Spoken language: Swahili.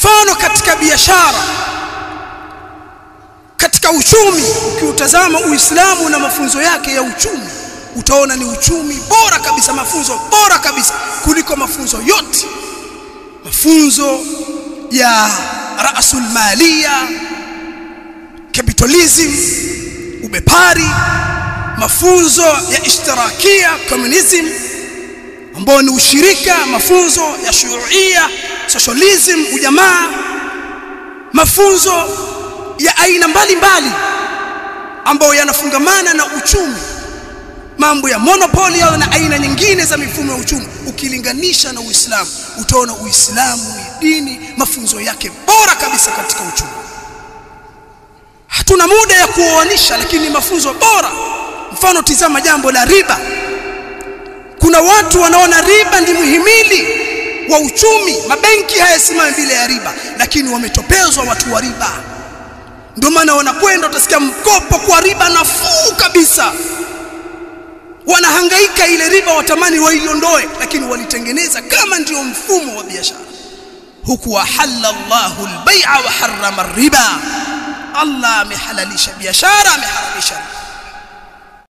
Mfano katika biashara, katika uchumi, ukiutazama Uislamu na mafunzo yake ya uchumi, utaona ni uchumi bora kabisa, mafunzo bora kabisa kuliko mafunzo yote, mafunzo ya rasul malia, capitalism, ubepari, mafunzo ya ishtirakia, communism ambao ni ushirika, mafunzo ya shuuia, socialism, ujamaa, mafunzo ya aina mbalimbali ambayo yanafungamana na uchumi, mambo ya monopoly au na aina nyingine za mifumo ya uchumi. Ukilinganisha na Uislamu utaona Uislamu ni dini, mafunzo yake bora kabisa katika uchumi. Hatuna muda ya kuoanisha, lakini mafunzo bora. Mfano, tizama jambo la riba. Kuna watu wanaona riba ndi muhimili wa uchumi, mabenki hayasimami bila ya riba, lakini wametopezwa watu wa riba. Ndio maana wanakwenda, utasikia mkopo kwa riba nafuu kabisa, wanahangaika ile riba, watamani waiondoe, lakini walitengeneza kama ndio mfumo wa biashara. Huku wahalla Allahu al-bai'a wa harrama riba, Allah amehalalisha biashara, ameharamisha riba.